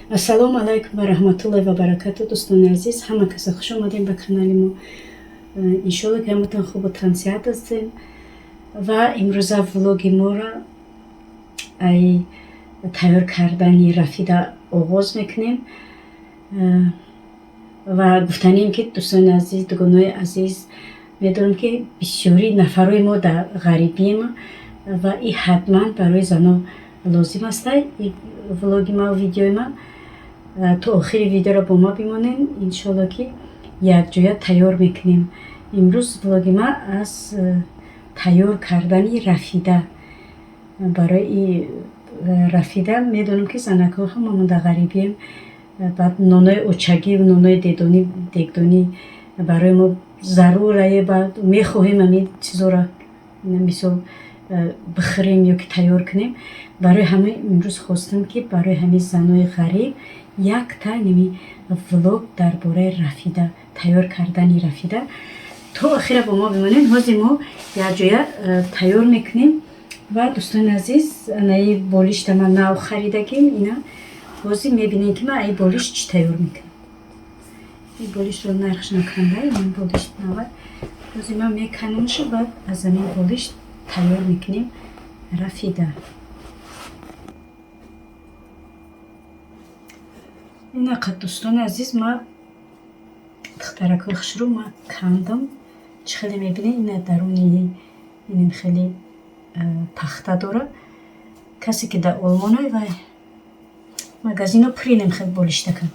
Ассалому алайкум ва раҳматуллоҳи ва баракату, дӯстони азиз, ҳама каса хуш омадем ба канали мо. Иншолло, ки ҳаматон хубу тансиҳат ҳастем ва имрӯза влоги моро ай тайёр кардани рафида оғоз мекунем. Ва гуфтанем, ки дӯстони азиз, дугонаи азиз, медонам, ки бисёри нафарои мо дар ғарибием ва и ҳатман барои зано лозим аста и влоги ма, видеои ма. То охири видеоро бо ма бимонем, иншолло, ки якҷоя тайёр мекунем. Имрӯз влоги ма аз тайёр кардани рафида. Барои рафида медонам, ки занакҳо ҳамамон дар ғарибием, баъд нонои очагӣ, нонои дедонӣ, дегдонӣ барои мо зарурае, баъд мехоҳем ҳамин чизоро, мисол, бихӯрем ё ки тайёр кунем. Барои ҳамин имрӯз хостам, ки барои ҳамин занои ғариб якта ними влог дар бораи рафида, тайёр кардани рафида. То охира бо мо бимонем. Ҳозир мо якҷоя тайёр мекунем. Ва дӯстони азиз, анаи болишта ман нав харидагим. Ина ҳозир мебинем, ки ман аи болиш чӣ тайёр мекунам. Ин болишро нархш наканда, ин болишт нава. Ҳозир ман меканамшу, баъд аз ҳамин болишт тайёр мекунем рафида. Инақа, дӯстони азиз, ма, духтаракҳои хушрӯ, ма кандам. Чӣ хеле мебинед, ина даруни инам хеле пахта дора. Касе ки дар Олмонай, вай магазино пур инам хел болиштакан,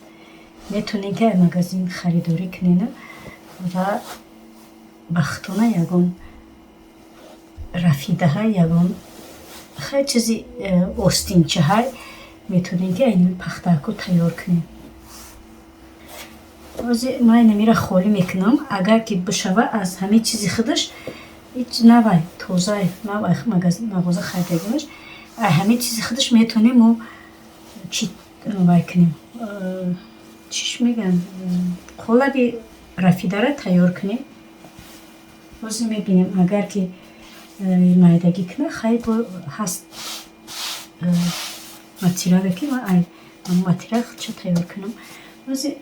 метавонед, ки ай магазин харидорӣ кунена ва бахтона ягон рафидаҳай, ягон хай чизи остинчаҳай метавонед, ки айнами пахтаако тайёр кунед. Ҳозир ман инамира холӣ мекунам. Агар ки бишава, аз ҳамин чизи худаш ҳеҷ навай, тозай, нав мағоза харидагимаш, ай ҳамин чизи худаш метавонем мо чи вай кунем, чиш мегӯянд, қолаби рафидара тайёр кунем. Ҳозир мебинем, агар ки майдагӣ кунад, хай, бо ҳаст материале, ки ман ай материал худша тайёр кунам. Ҳозир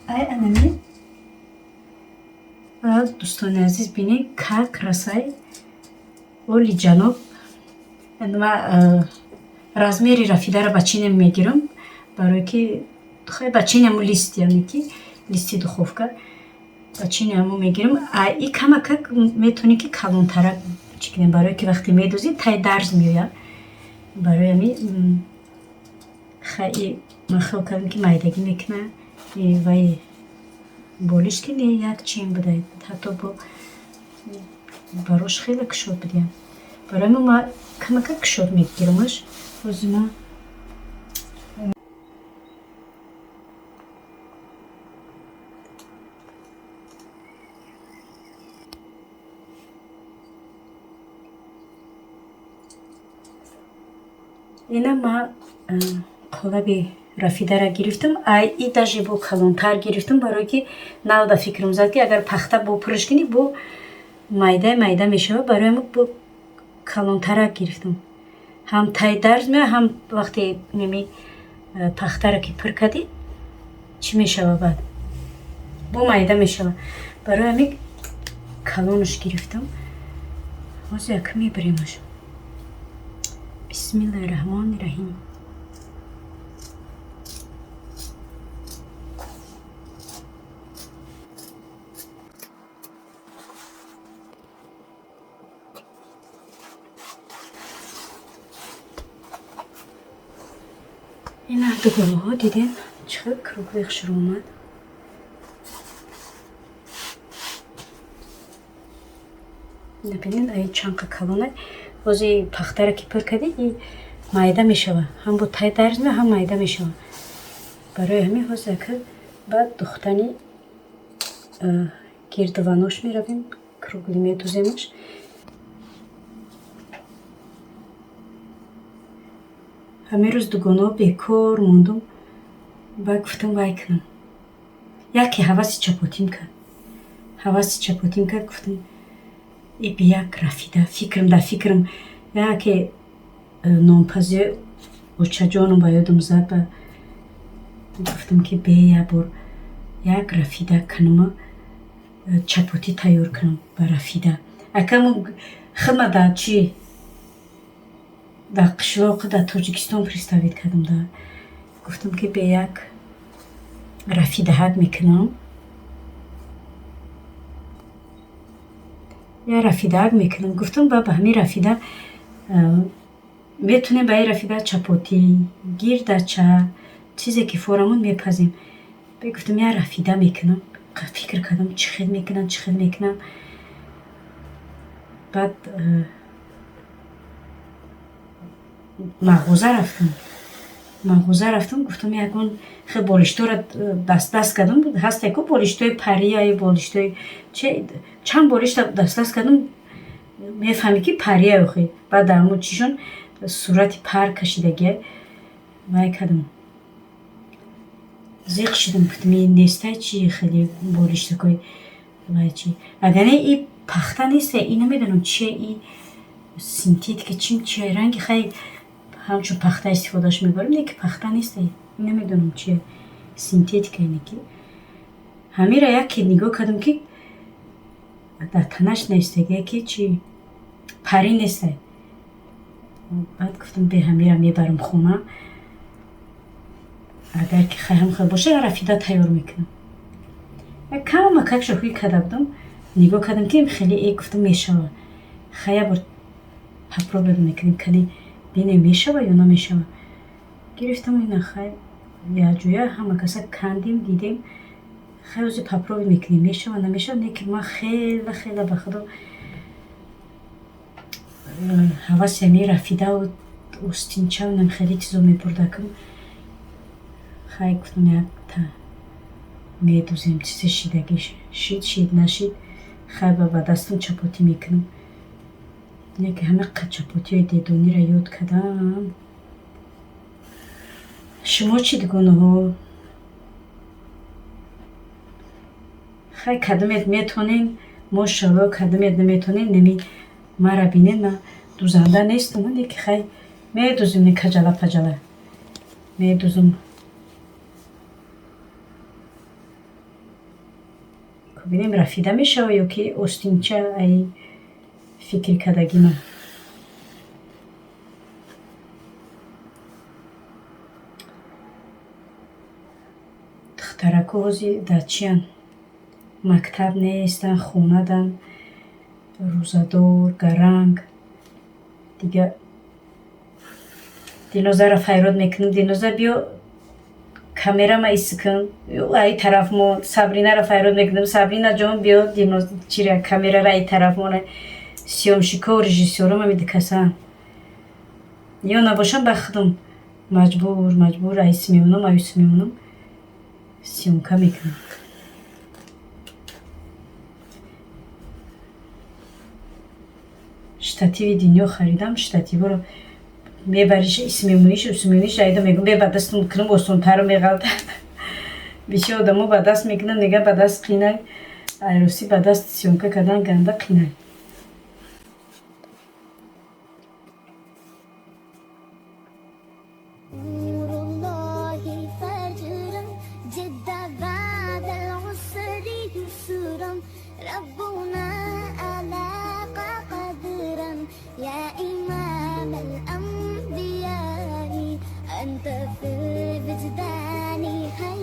ай анами, дӯстони азиз, бинед, как расай оли ҷаноб. Ма размери рафидара ба чинем мегирам, барое ки хай ба чини ҳамун лист, яъне ки листи духовка, ба чини ҳамун мегирам. А и камакак метавонӣ, ки калонтарак чӣ кунем, барое ки вақте медозӣ, тай дарз меояд. Барои ҳамин хай ман хиёл кардам, ки майдагӣ мекунад вай болиш, ки не, як чин буда, ҳатто бо барош хеле кушод будиям. Барои ҳамин ман камакак кушод мегирамаш. Ҳозир ман ина ман қолаби рафидара гирифтам. Ай и даже бо калонтар гирифтам, барое ки нав да фикрам зад, ки агар пахта бо пурш кунӣ, бо майда майда мешавад. Барои ҳамин бо калонтарак гирифтам, ҳам тай дарз меояд, ҳам вақте ними пахтаро ки пур кардӣ, чӣ мешавад, баъд бо майда мешавад. Барои ҳамин калонаш гирифтам. Ҳозир як мебаремаш. Бисмиллаҳи раҳмони раҳим. Ина, дугонаҳо, дидем, чӣ хел круглый хушрӯ омад. Бинед, ай чанқа калонай. Ҳозир пахтара ки пур кардӣ, и майда мешавад, ҳам бо тай дарз меояд, ҳам майда мешавад. Барои ҳамин ҳозир ака баъд духтани гирдуванош меравем, круглый медуземаш. Ҳамин рӯз, дугонаҳо, бекор мондум, баъд гуфтам, вай кунам. Яке ҳаваси чапотим кард, ҳаваси чапотим кард. Гуфтам, и як рафида фикрам дар фикрам, яке нонпазиҳои Очаҷоном ба ёдам зад, ба гуфтам, ки бе як бор як рафида кунума, чапотӣ тайёр кунам ба рафида. Акаму хидма дар чи, дар қишлоқ, дар Тоҷикистон представить кардам. Да, гуфтам, ки бе як рафидаҳак мекунам, як рафидаак мекунам, гуфтам. Ба ҳамин рафида метонем, ба ин рафида чапотӣ, гирдача, чизе ки форамон мепазем. Гуфтам, як рафида мекунам. Фикр кардам, чӣ хел мекунам, чӣ хел мекунам. Баъд мағоза рафтам, мағоза рафтам, гуфтам, ягон хел болиштора даст-даст кардам. Ҳасте ку болиштои пария, болиштои чанд болишта даст-даст кардам, мефаҳмӣ, ки пария охи. Баъд дар ҳамун чишон сурати пар кашидагия. Вай кардам, зиқ шудам, гуфтам, ин нестай чи, хеле болиштакои вай чи. Агар не, и пахта неста, и намедонам чие, и синтетика чим чие, ранги хай ҳамчун пахта истифодаш мебарем, не ки пахта неста, намедонам чие, синтетика ине ки. Ҳамира яке нигоҳ кардам, ки дар танаш наистагия, ки чи парӣ нестай. Баъд гуфтам, бе ҳамира мебарам хона, агар ки хай ҳам хел боша, рафида тайёр мекунам. Камакак шӯхӣ карда будам, нигоҳ кардам, ки хеле гуфтам, мешава. Хай, як бор попробовать мекунем, кани бинем, мешава ё намешава. Гирифтам ина, хай, якҷоя ҳама каса кандем, дидем. Хай, ози попробовать мекунем, мешава, намешава. Не ки ман хела хела, ба худо, ҳаваси ҳами рафидаву остинчау нам хеле чизо мебурдакам. Хай, гуфтам, якта медузем, чизе шидагӣ шид, шид, нашид, хай, ба дастам чапотӣ мекунам. Не ки ҳама чапотиҳои дедониро ёд кардам. Шумо чӣ, дугонаҳо? Хай, кадомет метонен, мошалло, кадомет наметонен, неми мара бинен. Ман дузанда нестам, не ки хай, медузем, не каҷала паҷала медузам. Бинем, рафида мешава ё ки остинча. Ай фикр кардагима, духтарако ҳозир дар чиян? Мактаб нестан, хонадан, рӯзадор, гаранг. Дига Дилнозаро файрод мекунам: «Дилноза, биё, камерама исикун, ай тараф мо». Сабринаро файрод мекунам: «Сабрина ҷон, биё, чира камерара ай тараф мона». Съёмщико, режиссёром ҳами дикасан. Ё набошам, ба худам маҷбур айс мемонам, аюс мемонам, съёмка мекунам. Штативи дунё харидам, штативро мебариш, ис мемониш, ус мемониш, айда мегӯм, бе ба дастам кунам, осонтару меғалтад. Бисёр одамо ба даст мекунанд, мегӯянд, ба даст қинай. Айросӣ ба даст съёмка кардан ганда қинай. نور الله فجرا جد بعد العسر يسرا، ربنا ألاق قدرا، يا إمام الأنبياء، أنت في الوجدان حي.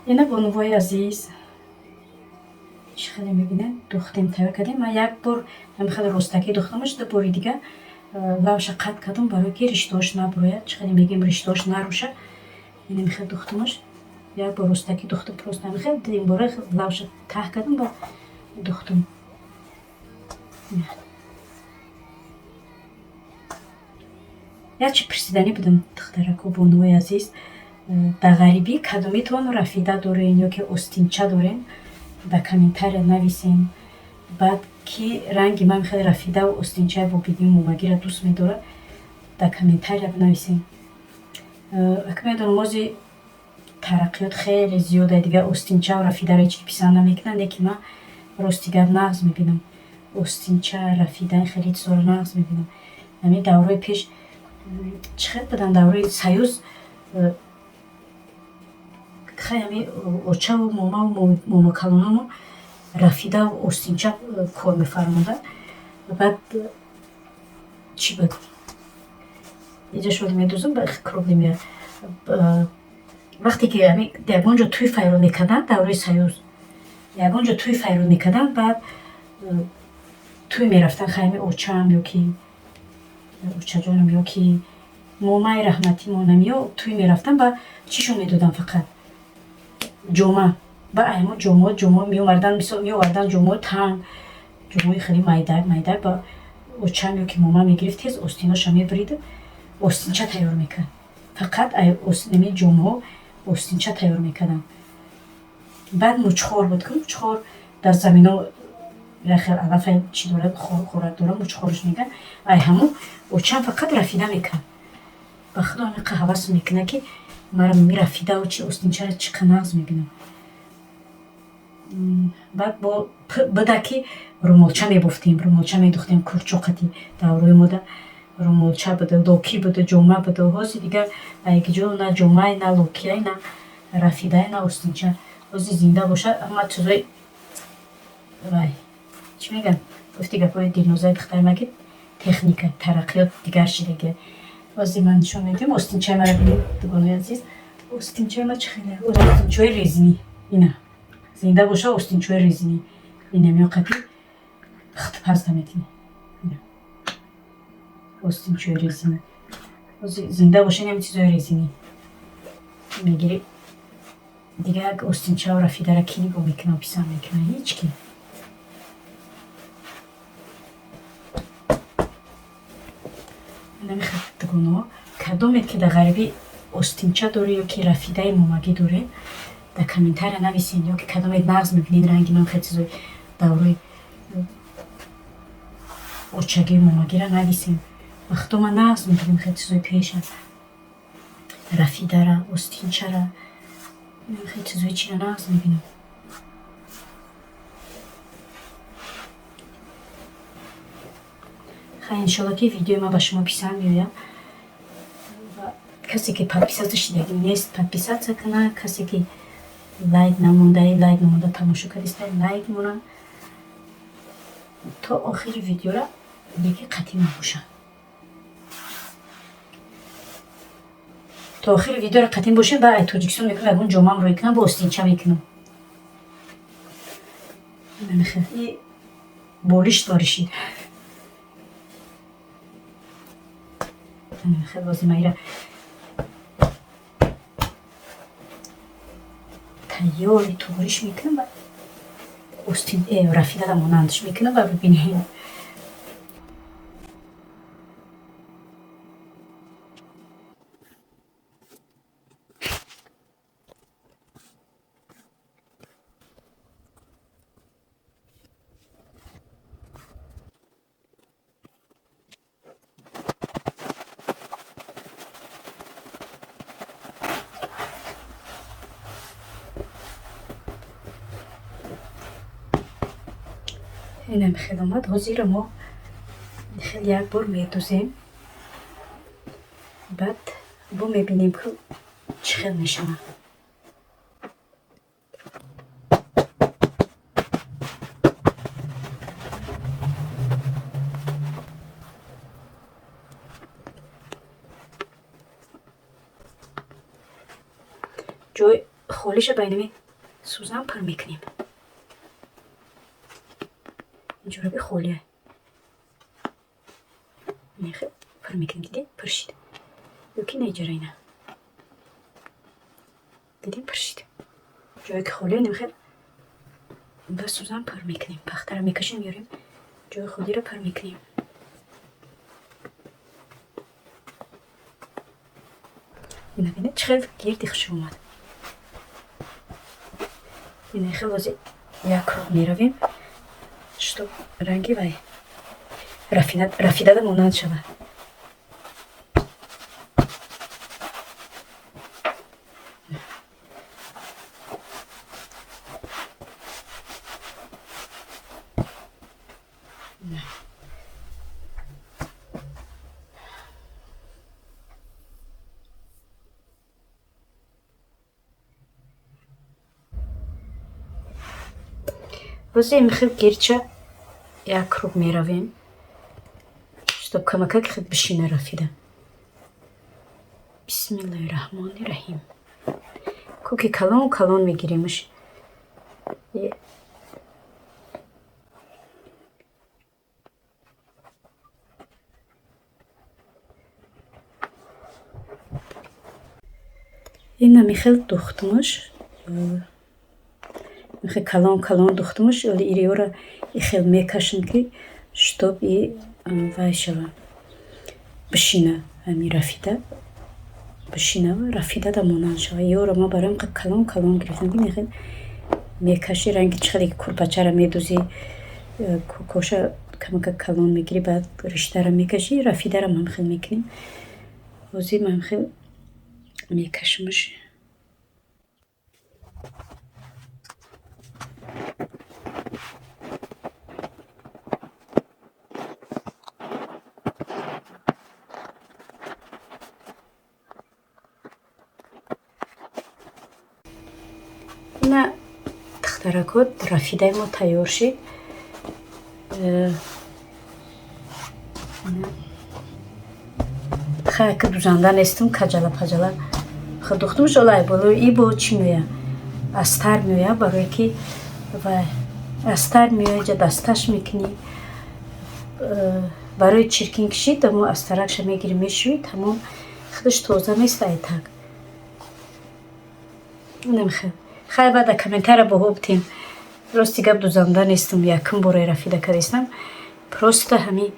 Ина, бонувои азиз, чӣ хеле мебинед, духтем, тайёр кардем. Ман як бор ҳами хеле ростакӣ духтамаш, ду бори дига лавша қат кардам, барое ки риштаош набурояд, чӣ хеле мегӯем, риштаош наруша. Ина хел духтамаш, як бор ростакӣ духтам, просто ҳами хел, дуюм бора лавша таҳ кардам ва духтам. Як чи пурсиданӣ будам, духтарако, бонувои азиз: дар ғарибӣ кадомитон рафида дорен ё ки остинча дорен? Дар комментария нависен. Баъд ки ранги ман хеле рафидаву остинчаи бобигию момагиро дӯст медорад, дар комментария бинависен. Ака, медонам, ози тараққиёт хеле зиёда, дигар остинчаву рафидаро ҳеҷ ки писанд намекунад. Не ки ман, рости гап, нағз мебинам остинча, рафида, хеле чизоро нағз мебинам. Ҳамин давраи пеш Чӣ хел будан давраи Союз, хай ҳами очаву момаву момакалонамо рафидаву остинча кор мефармонда. Баъд чӣ буд? Иҷа шуд медузам, круглый меяд. Вақте ки ҳами ягон ҷо тӯй файрод мекарданд, давраи Союз, ягон ҷо тӯй файрод мекарданд, баъд тӯй мерафтанд, хай ҳами очаам ё ки очаҷонам ё ки момаи раҳматимонам ё тӯй мерафтанд, баъд чишон медоданд фақат? Ҷома. Баъд ҳамон ҷомаҳо меомардан, мисол меовардан ҷомаҳои танг, ҷомаҳои хеле майда майда, ба очаам ё ки мома мегирифт, тез остиноша мебуриду остинча тайёр мекард. Фақат ами ҷомаҳо остинча тайёр мекарданд. Баъд мучхор буд, ки мучхор дар замино як хел алафа чӣ дорад, хӯрак дорад, мучхораш мегӯянд. Ай ҳамун очаам фақат рафида мекард. Ба худо ҳамиқа ҳавас мекунад, ки мара рафидаву чи остинчаро чӣ қа нағз мебинам. Баъд бо буда ки румолча мебофтем, румолча медухтем курчоқати даврои мода. Румолча буда, локӣ буда, ҷома буда. Ҳозир дигар айгиҷо на ҷомай, на локиай, на рафидай, на остинча. Ҳозир зинда бошад, ҳама чизои вай чӣ мегӯянд? Гуфти гапҳои Дилнозаи духтари ман, ки техника, тараққиёт дигар шидагия. Ҳозир ман нишон медиҳам остинчаи маро, бинед, дугонаи азиз. Остинчаи ма чӣ хеле? Остинчаи резинӣ. Ина. Зинда боша остинчаи резинӣ. Ина меоқати пухтупазда метинӣ. Ина. Остинчаи резинӣ. Ҳозир зинда боша ин чизои резинӣ. Мегирӣ дигар як остинчаро рафидара кӣ нигоҳ мекунад, писанд мекунад? Ҳеҷ ки. Намехоҳад, дугонаҳо. Кадомед ки дар ғарибӣ остинча доред ё ки рафидаи момагӣ доред, дар комментария нависед, ё ки кадомед нағз мебинед ранги ман хел чизои даврои очагию момагиро нависед. Ба худо ман нағз мебинам хел чизои пеша. Рафидара, остинчара, хел чизои чиро нағз мебинам. Хай, иншолло, ки видеои ман ба шумо писанд меояд. Ва касе ки подписаться шидагӣ нест, подписаться кунад, касе ки лайк намонда, лайк намонда тамошо кардиста, лайк монад. То охири видеора леки қатъӣ набошад. То охири видеора қатъӣ бошем, баъд ай Тоҷикистон мекунам, ягон ҷомаам рӯй кунам, бо остинча мекунам. И болишт воришид. Хел бози ма ира тайёри туғриш мекунам ва остин рафидада монандаш мекунам ва бибинем. Инам хел омад. Ҳозира мо хел як бор медузем. Баъд бо мебинем, ки чӣ хел мешавад. Ҷои холиша ба инами сӯзан пур мекунем. Инҷораби холия. Нехе пур мекунем, дидед? Пур шид. Ё ки на иҷара ина. Дидем, пур шид. Ҷое ки холия немехе ба сӯзан пур мекунем. Пахтара мекашем, меорем, ҷои холиро пур мекунем. Ина бинед, чӣ хел гирди хушрӯ омад. Ина хел ҳозир як круг меравем, чтоб ранги вай рафидада монанд шавад. Бози михел гирча як круг меравем, чтоб камакак хел бишина рафида. Бисмиллоҳи раҳмони раҳим. Куки калон калон мегиремаш. Ина михел духтумаш. Михел калон калон духтумаш, оли ириёра ихел мекашем, ки чтоб и вай шава. Бишина ҳами рафида. Бишина рафида да монанд шава. Ёро ма барои ҳам калон калон гирифтам, ки мехел мекаши, ранги чӣ хеле курпачара медӯзӣ, коша камакак калон мегирӣ, баъд риштара мекашӣ, рафидарам ҳамхел мекунем. Ҳозир ман ҳамхел мекашимаш. Ина духтаракот, рафидаи мо тайёр шид. Хай, ки дузанда нестам, каҷала паҷала хел духтумаш. Олай болои и бо чӣ меоя? Астар меоя, барое ки вай астар меоя, ҷа дасташ мекунӣ. Барои чиркин кишид, мо астаракша мегирӣ, мешӯӣ, тамом, худаш тоза мест ай так. Инам хел. Хай, баъда комментария боҳо бутем. Рости гап, дузанда нестам, якум бора рафида кардистам. Просто ҳами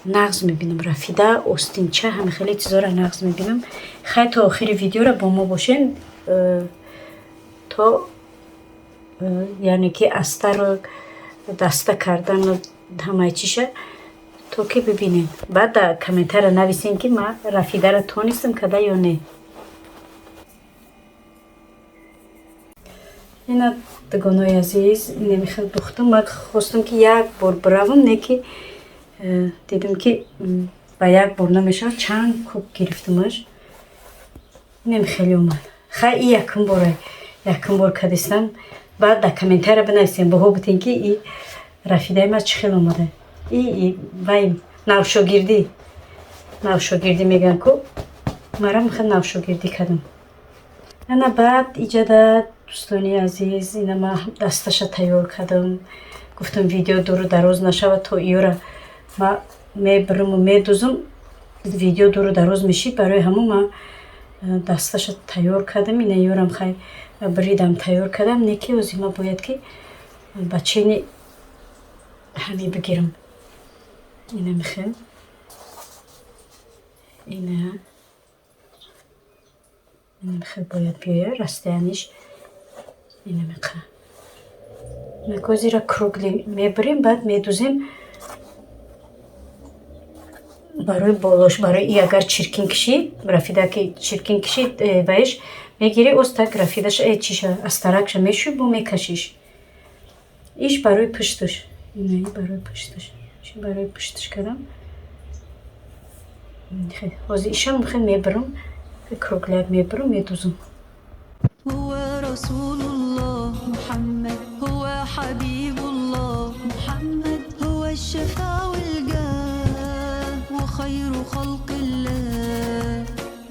нағз мебинам рафида, остинча, ҳами хеле чизоро нағз мебинам. Хай, то охири видеора бо мо бошен, то яъне ки астару даста кардану ҳамаи чиша то ки бибинем. Баъд дар комментария нависем, ки ман рафидаро тонистам када ё не. Ина, дугонои азиз, инамихел духтум. Ман хостам, ки як бор биравам, не ки дидам, ки ба як бор намешавад, чанд куб гирифтамаш. Инам хеле омад. Хай, и якум бора, якум бор кардистам. Баъд дар комментария бинависем, боҳо бутем, ки и рафидаи ман чӣ хел омада. И вай навшогирдӣ, навшогирдӣ мегӯянд ку, марам хел навшогирдӣ кардам. Ана баъд иҷада, дӯстони азиз, ина ман дасташа тайёр кардам. Гуфтам, видео дуру дароз нашавад, то иёра ма мебируму медузум, видео дуру дароз мешид. Барои ҳамон ман дасташа тайёр кардам. Ина ёрам хай бридам, тайёр кардам. Не ки ҳозир ма бояд ки ба чени ҳами бигирам. Ина михел, ина михел бояд биёяд расстояниш ина миқа. Накозира круглый мебирем, баъд медузем барои болош, барои и агар чиркин кишид, рафида ки чиркин кишид, ваиш мегирӣ, оз так рафидаша, чиша, астаракша мешӯй, бо мекашиш. Иш барои пушташ, ина и барои пушташ, иш барои пушташ кардам. Ҳозир ишам хел мебирам, кругляк мебирам, медузам. هو رسول الله محمد، هو حبيب الله محمد، هو الشفاء والجاه وخير خلق الله.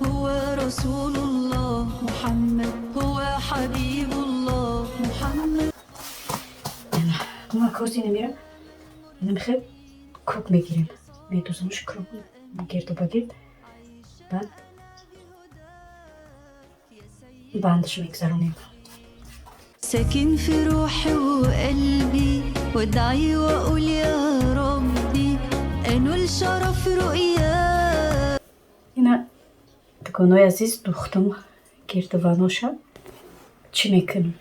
هو رسول الله محمد، هو حبيب الله محمد. Ма кози намира намихел круг мегирем, медузамш круг гирду ба гирд, баъд бандаш мегзаронем. ساكن في روحي وقلبي، وادعي واقول يا ربي انول شرف رؤيا. Ина, дугонои азиз, духтум гирдуваноша. Чӣ мекунем?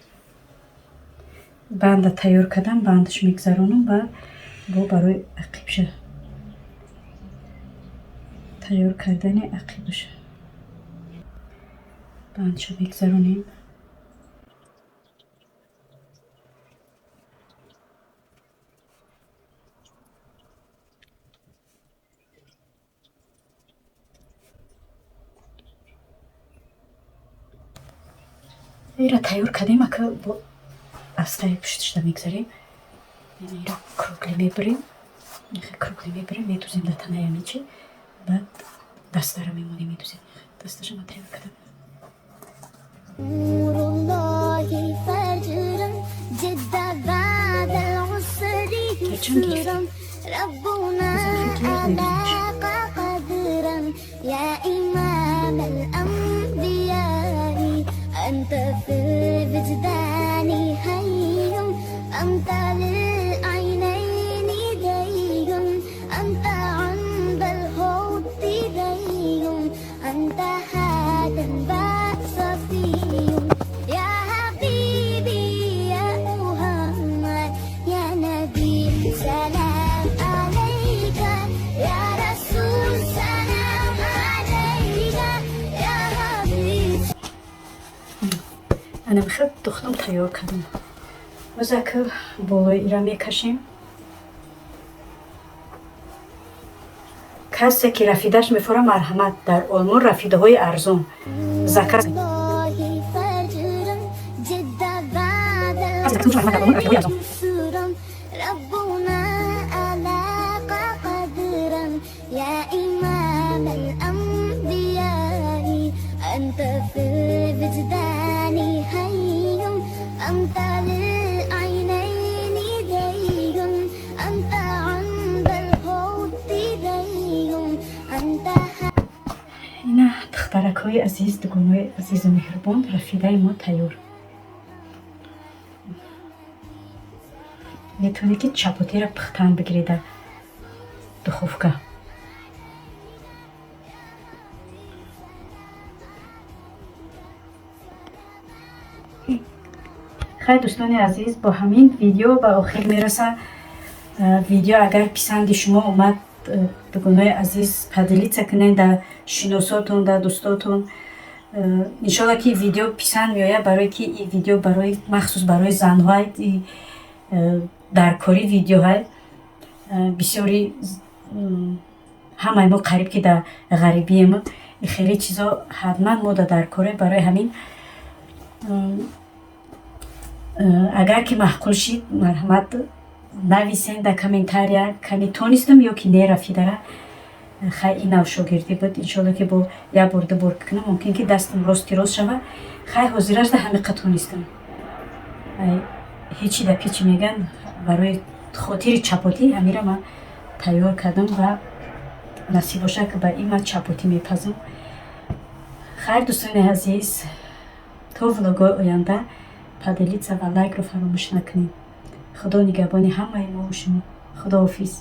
Банда тайёр кардам, бандаш мегзаронам ва бо барои ақибша тайёр кардани ақибаша бандша мегзаронем. Ира тайёр кардем, ака бо астаи пушташда мегзарем. Инро круглый мебурем, круглый мебурем, медузем дар танаи ҳамин чи, баъд дастаро мемонем, медузем. Дасташа ма тайёр кардам. نور الله فجرا جد بعد العسر يسرا ربنا ألاق قدرا يا إمام الأنبياء أنت في الوجدان حي أنت للعينين دي أنت عند الحوض دي أنت هذا صفي يا حبيبي يا محمد يا نبي سلام عليك يا رسول سلام عليك يا حبيب. Ана михел духтам, тайёр кардам. Озака болои ира мекашем. Касе ки рафидаш мефора, марҳамат, дар Олмон рафидаҳои арзон заказ. الله فجرا جد بعد العسر يسرا ربنا ألاق قدرا يا إمام الأنبياء أنت في الوجدان حي أنت للعينين دي أنت عند الحوض دي أنت Ина, духтаракҳои азиз, дугонаҳои азизу меҳрубон, рафидаи мо тайёр. Метавонед, ки чапотиро пухтан бигиред дар духовка. Хайр, дӯстони азиз, бо ҳамин видео ба охир мерасад. Видео агар писанди шумо омад, дугонаҳои азиз, поделиться кунед дар шиносотон, дар дӯстотон. Иншолла, ки видео писанд меояд, барое ки ин видео барои махсус барои занҳоай, даркорӣ видеоҳай. Бисёри ҳамаи мо қариб ки дар ғарибием, хеле чизо ҳатман мо да даркорем. Барои ҳамин, агар ки маъқул шид, марҳамат, нависен дар комментария, кани тонистам ё ки не рафидара. Хай, ин нав шогирдӣ буд. Иншолло, ки бо як бор, ду бор кунам, мумкин ки дастам рости рост шава. Хай, ҳозиражда ҳамиқа тонистам. Ҳечи да печи меган, барои хотири чапотӣ ҳамира ман тайёр кардам ва насиб бошад, ки ба ин ман чапотӣ мепазам. Хайр, дӯстони азиз, то влогҳои оянда поделиться ва лайкро фаромӯш накунед. Худо нигаҳбони ҳамаи мову шумо. Худоҳофиз.